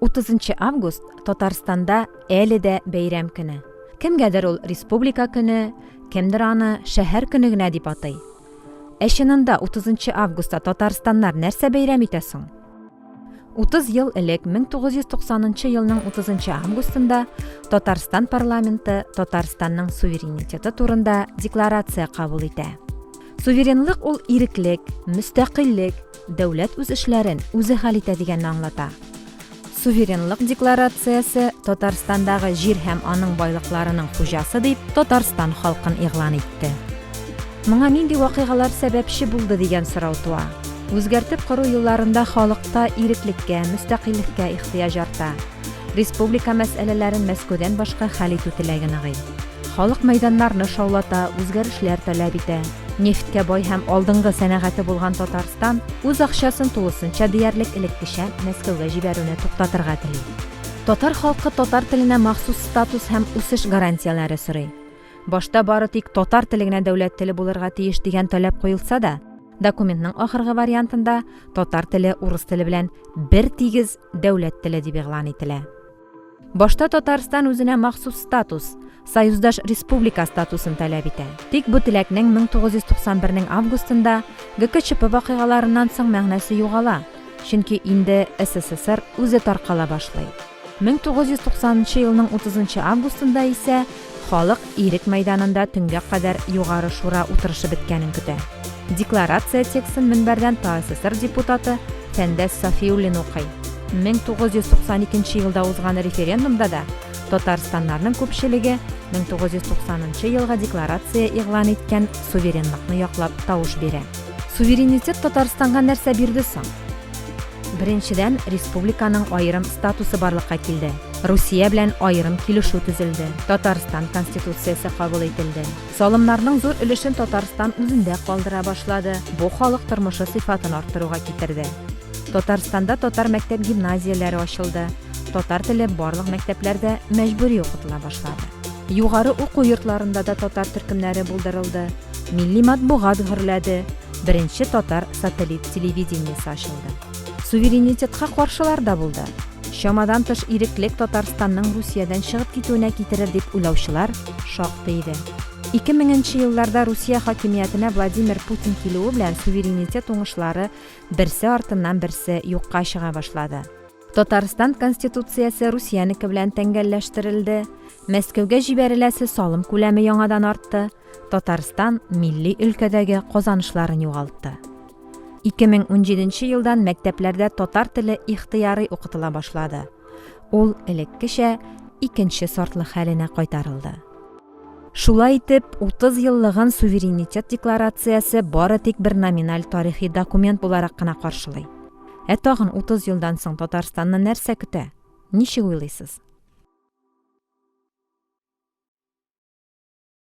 30 август Татарстанда әле дә бәйрәм көне. Кемгәдер ул республика көне, кемдер аны шәһәр көне генә дип атый. Ә чынында 30 августта татарстаннар нәрсә бәйрәм итә соң? 30 ел элек 1990 елның 30 августында Татарстан парламенты Татарстанның суверенитеты турында декларация кабул итә. Суверенлык ул иреклек, мөстәкыйльлек, дәүләт үз эшләрен үзе хәл итә дигәнне аңлата. Суверенлык декларациясе Татарстандагы җир һәм аның байлыкларының хуҗасы дип Татарстан халкын игълан итте. Моңа нинди вакыйгалар сәбәпче булды дигән сорау туа. Үзгәртеп кору елларында халыкта иреклеккә, мөстәкыйльлеккә ихтыяҗ арта. Республика мәсьәләләрен Мәскәүдән башка хәл итү теләге ныгый. Халык мәйданнарны шаулата, үзгәрешләр таләп итә. Нефтькә бай һәм алдынгы сәнәгате булган Татарстан үз акчасын тулысынча диярлек элеккечә Мәскәүгә җибәрүне туктатырга тели. Татар халкы татар теленә махсус статус һәм үсеш гарантияләре сорый. Башта бары тик татар теле генә дәүләт теле булырга тиеш дигән таләп куелса да, документның ахыргы вариантында татар теле урыс теле белән бер тигез дәүләт теле дип игълан ителә. Башта Татарстан үзенә махсус статус, союздаш республика статусын таләп итә. Тик бу теләкнең 1991 августында ГКЧП вакыйгаларыннан соң мәгънәсе югала, чөнки инде СССР үзе таркала башлый. 1990 нчы елның 30 нчы августында исә халык Ирек мәйданында төнгә кадәр Югары Шура утырышы беткәнен көтә. Декларация текстын мөнбәрдән ТАССР депутаты Фәндәс Сафиуллин укый. 1992 нче елда узган референдумда да татарстаннарның күпчелеге 1990 нчы елгы декларация игълан иткән суверенлыкны яклап тавыш бирә. Суверенитет Татарстанга нәрсә бирде соң? Беренчедән, республиканың аерым статусы барлыкка килде. Русия белән аерым килешү төзелде, Татарстан Конституциясе кабул ителде. Салымнарның зур өлешен Татарстан үзендә калдыра башлады, бу халык тормышы сыйфатын арттыруга китерде. Татарстанда татар мәктәп-гимназияләре ачылды, татар теле барлык мәктәпләрдә мәҗбүри укытыла башлады. Югары уку йортларында да татар төркемнәре булдырылды, милли матбугат гөрләде, беренче татар сателлит телевидениесе ачылды. Суверенитетка каршылар да булды. Чамадан тыш иреклек Татарстанның Русиядән чыгып китүенә китерер дип уйлаучылар шактый иде. 2000 нче елларда Русия хакимиятенә Владимир Путин килүе белән суверенитет уңышлары берсе артыннан берсе юкка чыга башлады. Татарстан Конституциясе Русиянеке белән тәңгәлләштерелде, Мәскәүгә җибәреләсе салым күләме яңадан артты, Татарстан милли өлкәдәге казанышларын югалтты. 2017 елдан мәктәпләрдә татар теле ихтыярый укытыла башлады. Ул элеккечә икенче сортлы хәленә кайтарылды. Шулай итеп, 30 еллыгын суверенитет декларациясе бары тик бер номиналь тарихи документ буларак кына каршылый. Ә тагын 30 елдан соң Татарстанны нәрсә көтә? Ничек уйлыйсыз?